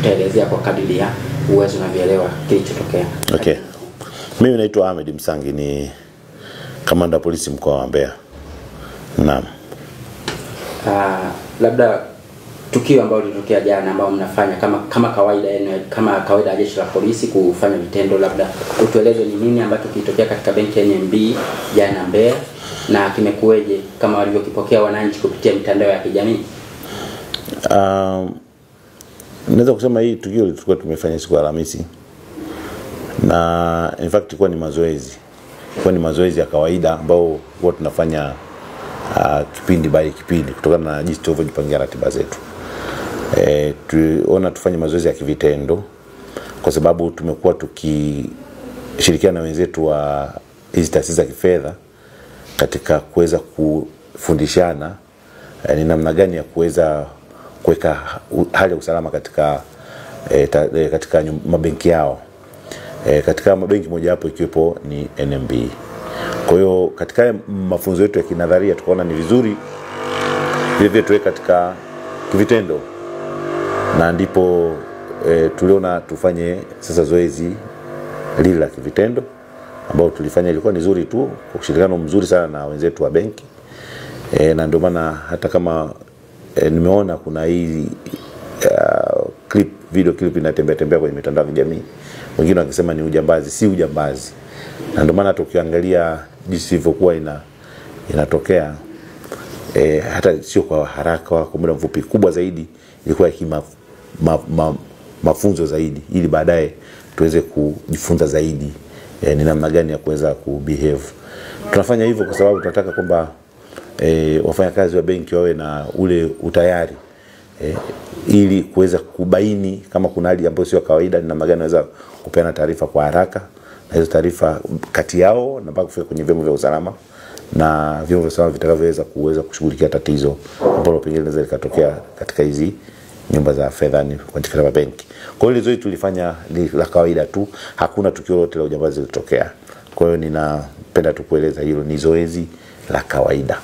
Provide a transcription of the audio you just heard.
Utaelezea kwa kadiri ya uwezo unavyoelewa kilichotokea. Okay. Mimi naitwa Ahmed Msangi, ni kamanda polisi mkoa wa Mbeya. Naam. Labda tukio ambalo lilitokea jana ambao mnafanya kama kawaida yenu, kama kawaida ya jeshi la polisi kufanya vitendo, labda utueleze ni nini ambacho kilitokea katika benki ya NMB jana Mbeya na kimekuweje kama walivyokipokea wananchi kupitia mitandao ya kijamii? Naweza kusema hii tukio lilikuwa tumefanya siku ya Alhamisi, na in fact ilikuwa ni mazoezi. Ilikuwa ni mazoezi ya kawaida ambao huwa tunafanya kipindi by kipindi kutokana na jinsi tulivyojipangia ratiba zetu. Tuliona tufanye mazoezi ya kivitendo kwa sababu tumekuwa tukishirikiana na wenzetu wa hizi taasisi za kifedha katika kuweza kufundishana ni namna gani ya kuweza kuweka hali ya usalama katika katika mabenki yao. Katika mabenki moja hapo ikiwepo ni NMB. Kwa hiyo katika mafunzo yetu ya kinadharia tukaona ni vizuri vile vile tuwe katika kivitendo, na ndipo tuliona tufanye sasa zoezi lile la kivitendo ambao tulifanya. Ilikuwa ni nzuri tu kwa ushirikiano mzuri sana na wenzetu wa benki. Na ndio maana hata kama nimeona kuna hii clip, video clip inatembea tembea kwenye mitandao ya kijamii, wengine wakisema ni ujambazi. Si ujambazi. Na ndio maana tukiangalia jinsi ilivyokuwa inatokea, hata sio kwa haraka, kwa muda mfupi. Kubwa zaidi ilikuwa mafunzo zaidi ili baadaye tuweze kujifunza zaidi ni namna gani ya kuweza kubehave. Tunafanya hivyo kwa sababu tunataka kwamba wafanyakazi wa benki wawe na ule utayari ili kuweza kubaini kama kuna hali ambayo sio kawaida, ni namna gani wanaweza kupeana taarifa kwa haraka, na hizo taarifa kati yao na mpaka kufika kwenye vyombo vya usalama, na vyombo vya usalama vitakavyoweza kuweza kushughulikia tatizo ambalo pengine linaweza likatokea katika hizi nyumba za fedha, ni katika mabenki. Kwa hiyo zoezi tulifanya ni la kawaida tu, hakuna tukio lolote la ujambazi lilitokea. Kwa hiyo ninapenda tu kueleza hilo ni zoezi la kawaida.